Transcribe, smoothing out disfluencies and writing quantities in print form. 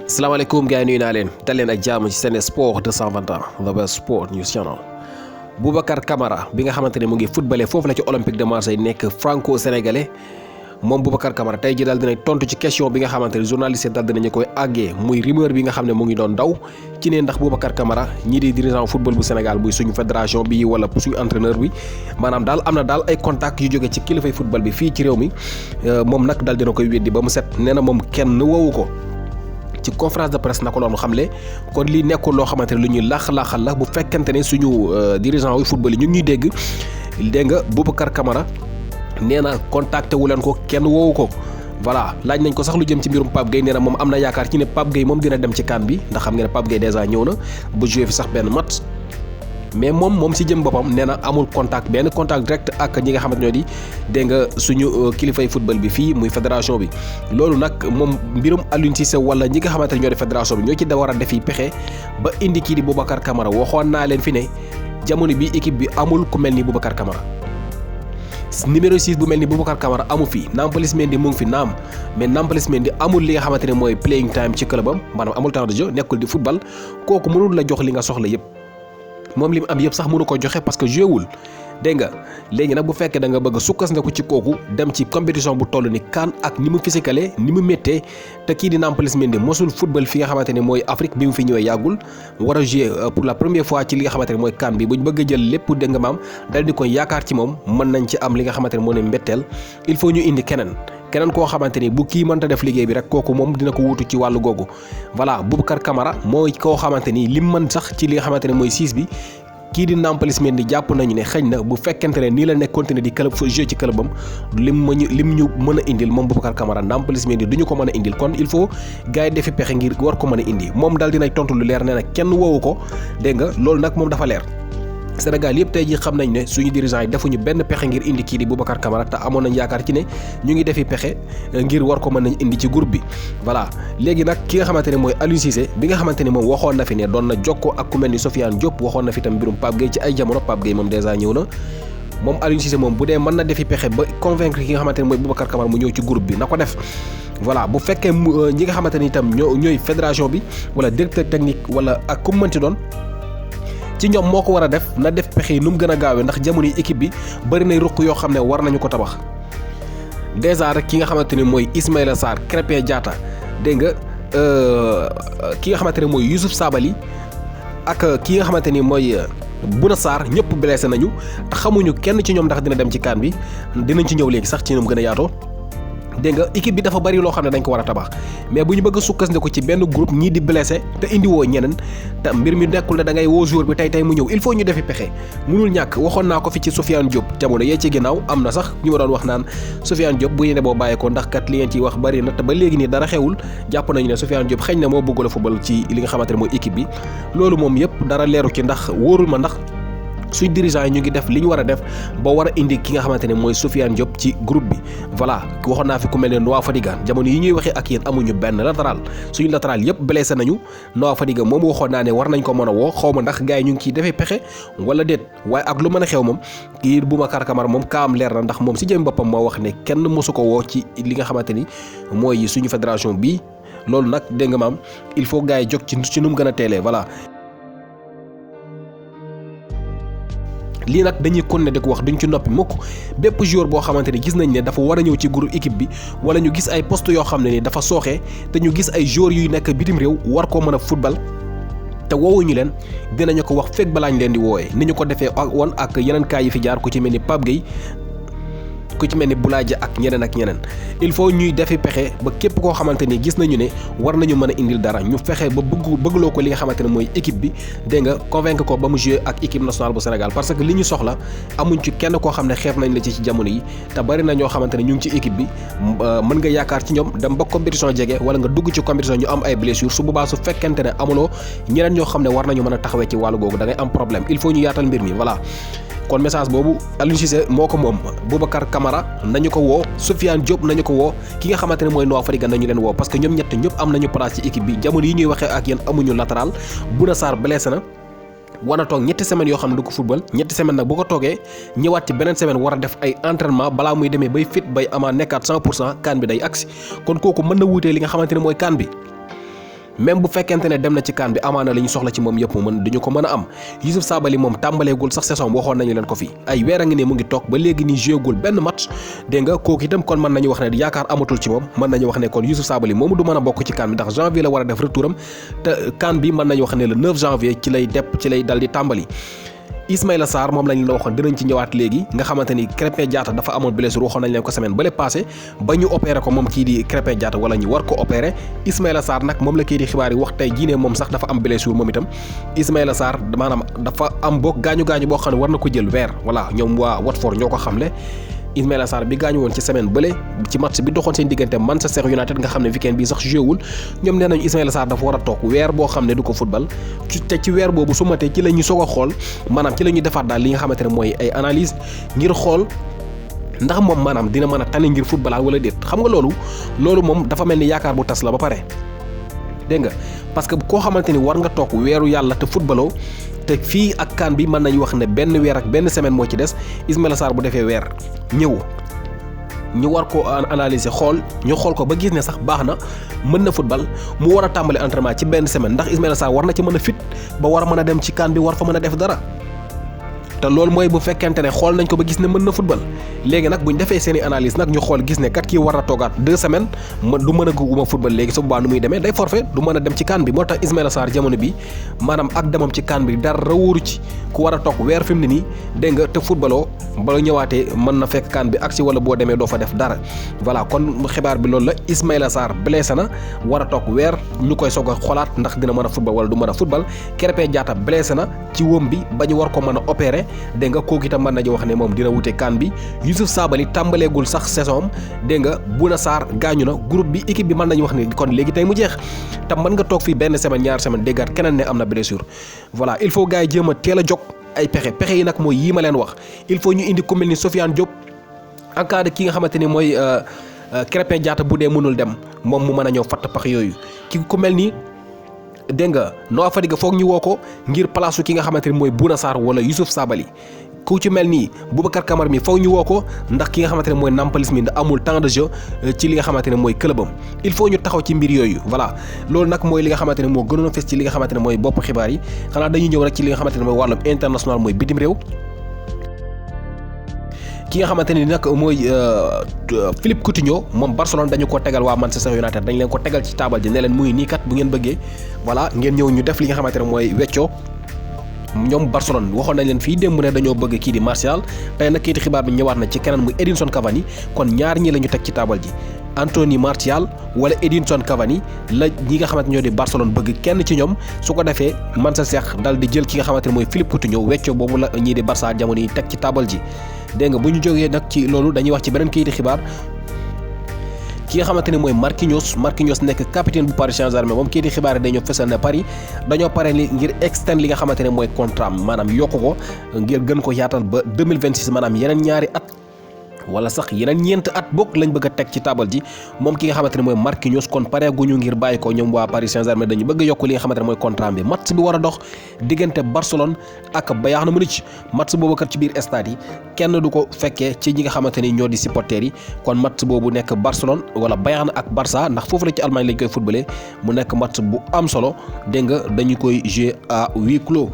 salaamaaleykum gars yi nuyu naa leen dal leen ak jàmm ci Sen Sport 221 the best sport news channel. Boubacar Kamara bi nga xamante ne mu ngi footballé foofu la ci Olympique de Marseille nekk franco-sénégalais moom Boubacar Kamara tey ji daal dinañ tontu ci question bi nga xamante ne journaliste daal dinañu koy àggee muy rumeur bi nga xam ne mu ngi doon daw ci ne ndax Boubacar Kamara ñii di dirigeant football bu Sénégal buy suñu fédération bi wala suñu entraîneur bi maanaam daal am na daal ay contact yu jóge ci kilifay football bi fii ci réew mi moom nag daal dina koy weddi ba mu set nee na moom kenn woowu ko. ci conférence de presse na ko doon xamle kon lii nekkul loo xamante ne lu ñuy laax-laaxal la bu fekkente ne suñu dirigeant yu football yi ñu ngi ñuy dégg nga Boubacar Kamara nee na contacté wu leen ko kenn woowu ko. voilà laaj nañ ko sax lu jëm ci mbirum Pape Gueye nee na moom am na yaakaar ci ne Pape Gueye moom dina dem ci CAN bi ndax xam nga ne Pape Gueye dèjà ñëw na ba joué fi sax benn match. mais moom si jëm boppam nee na amul benn contact direct ak ñi nga xamante ñoo di dégg nga suñu kilifay football bi fii muy fédération bi loolu nag moom mbirum Aliou Cissé wala ñi nga xamante ne ñoo di fédération bi ñoo ci da war a defi pexe ba indi kii di Boubacar Kamara waxoon naa leen fi ne jamono bi équipe bi amul ku mel ni Boubacar Kamara numéro 6 bu mel ni Boubacar Kamara amu fi Nampalys Mendy mu ngi fi naam mais Nampalys Mendy amul li nga xamante ne mooy playing time ci clubam maanaam amul temps de jeu nekkul di football kooku mënul la jox li nga soxla yëpp moom li mu am yëpp sax mënu ko joxe parce que joué wul dégg nga léegi nag bu fekkee da nga bëgg a sukkandiku ci kooku dem ci compétition bu toll ni CAN ak ni mu physicalee ni mu méttee te kii di Nampalys Mendy mosul football fi nga xamante ne mooy Afrique bi mu fi ñëwee yàggul war a jouer pour la première fois ci li nga xamante ne mooy CAN bi bu ñu bëgg a jël lépp dégg nga maam dal di koy yaakaar ci moom mën nañ ci am li nga xamante ne moo ne mbetteel il faut ñu indi keneen koo xamante ni bu kii mënta def liggéey bi rek kooku moom dina ko wuutu ci wàllu googu voilà Boubacar Kamara mooy koo xamante ni lim mën sax ci li nga xamante ne mooy 6 bi kii di Nampalys Mendy jàpp nañu ne xëy na bu fekkente ne nii la nekk continuer di club fa jeu ci clubam lim ñu mën a indil moom Boubacar Kamara Nampalys Mendy du ñu ko mën a indil kon il faut gars yi defi pexe ngir war ko mën a indi moom daal dinay tontu lu leer nee na kenn woowu ko dégg nga loolu nag moom dafa leer. Sénégal yëpp tey jii xam nañ ne suñu dirigeant yi defuñu benn pexe ngir indi kii di Boubacar Kamara te amoon nañ yaakaar ci ne ñu ngi defi pexe ngir war ko mën nañ indi ci groupe bi voilà léegi nag ki nga xamante ne mooy Aliou Cissé bi nga xamante ne moom waxoon na fi ne doon na jokkoo ak ku mel ni Sofiane Diop waxoon na fi tam mbirum Pape Gueye ci ay jamono Pape Gueye moom dèjà ñëw na moom Aliou Cissé moom bu dee mën na defi pexe ba convaincre ki nga xamante ne mooy Boubacar Kamara mu ñëw ci groupe bi na ko def voilà bu fekkee ñi nga xamante ni itam ñooy fédération bi wala directeur technique wala ak ku mu mënti doon ci ñoom moo ko war a def na def pexe yi nu mu gën a gaawee ndax jamono yi équipe bi bëri nay ruq yoo xam ne war nañu ko tabax dèjà rek ki nga xamante ne mooy Ismaïla Sarr Krépin Diatta dégg nga ki nga xamante ne mooy Youssouf Sabaly ak ki nga xamante ni mooy Bouna Sarr ñëpp blessé nañu te xamuñu kenn ci ñoom ndax dina dem ci CAN bi dinañ ci ñëw léegi sax ci ñoom gën a yaatoo dégg nga équipe bi dafa bari loo xam ne dañ ko war a tabax mais bu ñu bëgg a sukkandiku ci benn groupe ñii di blessé te indi woo ñeneen te mbir mi nekkul ne da ngay woo joueur bi tey mu ñëw il faut ñu defi pexe mënul ñàkk waxoon naa ko fi ci Sofiane Diop jamono yee ci ginnaaw am na sax ñu ma doon wax naan Sofiane Diop bu yéene boo bàyyee ko ndax kat li ngeen ciy wax bari na te ba léegi nii dara xewul jàpp nañu ne Sofiane Diop xëy na moo bëggoon a football ci li nga xamante ne mooy équipe bi loolu moom yëpp dara leeru ci ndax wóorul ma ndax suñ dirigeant yi ñu ngi def li ñu war a def ba war a indi ki nga xamante ne mooy Sofiane Diop ci groupe bi voilà waxoon naa fi ku mel ne Noah Fadiga jamono yi ñuy waxee ak yéen amuñu benn latéral suñu latéral yëpp blessé nañu Noah Fadiga moom waxoon naa ne war nañ ko mën a woo xaw ma ndax gars yi ñu ngi ciy defee pexe wala déet waaye ak lu mën a xew moom kii Boubacar Kamara moom kaam leer na ndax moom si jëm boppam moo wax ne kenn mosu ko woo ci li nga xamante ni mooy suñu fédération bii loolu nag dégg nga maam il faut gars yi jóg ci nu mu gën a teelee voilà. lii nag dañuy continuer di ko wax duñ ci noppi mukk bépp joueur boo xamante ni gis nañ ne dafa war a ñëw ci groupe équipe bi wala ñu gis ay poste yoo xam ne ni dafa sooxee te ñu gis ay joueurs yuy nekk bitim réew war koo mën a football te woowuñu leen dinañu ko wax fekk balaa ñu leen di woowee ni ñu ko defee woon ak yeneen cas yi fi jaar ku ci mel ni Pape Gueye ku ci mel ni Boulaye Dia ak ñeneen il faut ñuy defi pexe ba képp koo xamante ni gis nañu ne war nañu mën a indil dara ñu fexe ba bëggloo ko li nga xamante ne mooy équipe bi dégg nga convaincre ko ba mu jouer ak équipe nationale bu Sénégal parce que li ñu soxla amuñ ci kenn koo xam ne xeeb nañ la ci jamono yi te bari na ñoo xamante ne ñu ngi ci équipe bi mën nga yaakaar ci ñoom dem ba compétition jege wala nga dugg ci compétition ñu am ay blessures su boobaa su fekkente ne amuloo ñeneen ñoo xam ne war nañu mën a taxawee ci wàllu googu da ngay am problème il faut ñu yaatal mbir mi voilà. kon message boobu Aliou Cissé moo ko moom Boubacar Kamara nañu ko woo Sofiane Diop nañu ko woo ki nga xamante ne mooy Noah Fadiga nañu leen woo parce que ñoom ñett ñëpp am nañu place ci équipe bi jamono yi ñuy waxee ak yéen amuñu latéral Bouna Sarr blessé na war a toog ñetti semaines yoo xam ne du ko football ñetti semaines nag bu ko toogee ñëwaat ci beneen semaine war a def ay entraînement balaa muy demee bay fit bay amaa nekkaat 100% CAN bi day agsi kon kooku mën na wuutee li nga xamante ne mooy CAN bi même bu fekkente ne dem na ci CAN bi amaana li ñu soxla ci moom yëpp duñu ko mën a am. Youssouf Sabaly moom tàmbaleegul sax saison waxoon nañu leen ko fi ay weer a ngi ne mu ngi toog ba léegi ni jouégul benn match dégg nga kooku itam kon mën nañu wax ne yaakaar amatul ci moom mën nañu wax ne kon Youssouf Sabaly moomu du mën a bokk ci CAN bi ndax janvier la war a def retouram te CAN bi mën nañu wax ne le 9 janvier ci lay dal di tàmbali. Ismaïla Sarr moom lañ la waxoon dinañ ci ñëwaat léegi nga xamante ni Krépin Diatta dafa amoon blessure waxoon nañ leen ko semaine bële passé ba ñu opéré ko moom kii di Krépin Diatta wala ñu war ko opéré Ismaïla Sarr nag moom la kii di xibaar yi wax tey jii ne moom sax dafa am blessure moom itam Ismaïla Sarr maanaam dafa am boog gaañu boo xam ne war na ko jël weer voilà ñoom waa Watford ñoo ko xamle. Ismaïla Sarr bi gaañu woon ci semaine bële ci match bi doxoon seen diggante Manchester United nga xam ne weekend bi sax joué wul ñoom nee nañu Ismaïla Sarr dafa war a toog weer boo xam ne du ko football te ci weer boobu su matee ci la ñu soog a xool maanaam ci la ñuy defaat daal li nga xamante ne mooy ay analyse ngir xool ndax moom maanaam dina mën a tane ngir football wala déet xam nga loolu moom dafa mel ni yaakaar bu tas la ba pare dégg nga parce que koo xamante ni war nga toog weeru yàlla te footballoo te fii ak CAN bi mën nañu wax ne benn weer ak benn semaine moo ci des Ismaïla Sarr bu defee weer ñëw ñu war ko analyser ñu xool ko ba gis ne sax baax na mën na football mu war a tàmbali entraînement ci benn semaine ndax Ismaïla Sarr war na ci mën a fit ba war a mën a dem ci CAN bi war fa mën a def dara te loolu mooy bu fekkente ne xool nañ ko ba gis ne mën na football léegi nag bu ñu defee seen i analyse nag ñu xool gis ne kat kii war na toogaat 2 semaines du mën a guma football léegi su boobaa nu muy demee day forfait du mën a dem ci CAN bi moo tax Ismaïla Sarr jamono bi maanaam ak demam ci CAN bi dara wóoru ci ku war a toog weer fi mu ne nii dégg nga te footballoo bala ñëwaatee mën na fekk CAN bi ak si wala boo demee doo fa def dara voilà kon xibaar bi loolu la Ismaïla Sarr blessé na war a toog weer ñu koy soog a xolaat ndax dina mën a football wala du mën a football Krépin Diatta blessé na ci wóom bi ba ñu war ko mën a opérer dégg nga kooku itam mën nañu wax ne moom dina wute CAN bi Youssouf Sabaly tàmbaleegul sax saison dégg nga Bouna Sarr gaañu na groupe bi équipe bi mën nañu wax ne kon léegi tey mu jeex te mën nga toog fii benn semaine ñaar semaine déggaat keneen ne am na blessure voilà il faut gars yi jéem a teel a jóg ay pexe yi nag mooy yii ma leen wax il faut ñu indi ku mel ni Sofiane Diop en cas de ki nga xamante ni mooy Krépin Diatta bu dee mënul dem moom mu mën a ñëw fatt pax yooyu ki ku mel ni dégg nga Noah Fadiga foog ñu woo ko ngir place ki nga xamante ni mooy Bouna Sarr wala Youssouf Sabaly ku ci mel nii Boubacar Kamara mi foog ñu woo ko ndax ki nga xamante ne mooy Nampalys Mendy amul temps de jeu ci li nga xamante ne mooy clubam il faut ñu taxaw ci mbir yooyu voilà loolu nag mooy li nga xamante ne moo gënoon a fes ci li nga xamante ne mooy bopp xibaar yi xanaa dañuy ñëw rek ci li nga xamante ne mooy wàllum international mooy bitim réew ki nga xamante ni nag mooy Philippe Coutinho moom Barcelone dañu ko tegal waa Manchester United dañ leen ko tegal ci taabal ji ne leen muy nii kat bu ngeen bëggee voilà ngeen ñëw ñu def li nga xamante ne mooy weccoo ñoom Barcelone waxoon nañ leen fii démb ne dañoo bëgg kii di Martial tey nag kii di xibaar bi ñëwaat na ci keneen muy Edinson Cavani kon ñaar ñi la ñu teg ci taabal ji Anthony Martial wala Edinson Cavani la ñi nga xamante ñoo di Barcelone bëgg kenn ci ñoom su ko defee Manchester dal di jël ki nga xamante ne mooy Philippe Coutinho weccoo boobu la ñii di Barça jamono yi teg ci taabal ji dégg nga bu ñu jógee nag ci loolu dañuy wax ci beneen kii di xibaar ki nga xamante ne mooy Marquinhos nekk capitaine bu Paris Saint-Germain moom kii di xibaar yi dañoo fësal ne Paris dañoo pare ngir extend li nga xamante ne mooy contrat maanaam yokk ko ngir gën ko yaatal ba 2026 maanaam yeneen ñaari at wala sax yeneen ñeent at bokk lañ bëgg a teg ci taabal ji moom ki nga xamante ne mooy Marquinhos kon pare guñu ngir bàyyi ko ñoom waa Paris Saint-Germain dañu bëgg a yokk li nga xamante ne mooy contrat bi match bi war a dox diggante Barcelone ak Bayern Munich match boobu kat ci biir stade yi kenn du ko fekkee ci ñi nga xamante ni ñoo di supporters yi kon match boobu nekk Barcelone wala Bayern ak Barça ndax foofu la ci Allemagne lañ koy footballé mu nekk match bu am solo dégg nga dañu koy jouer à huis clos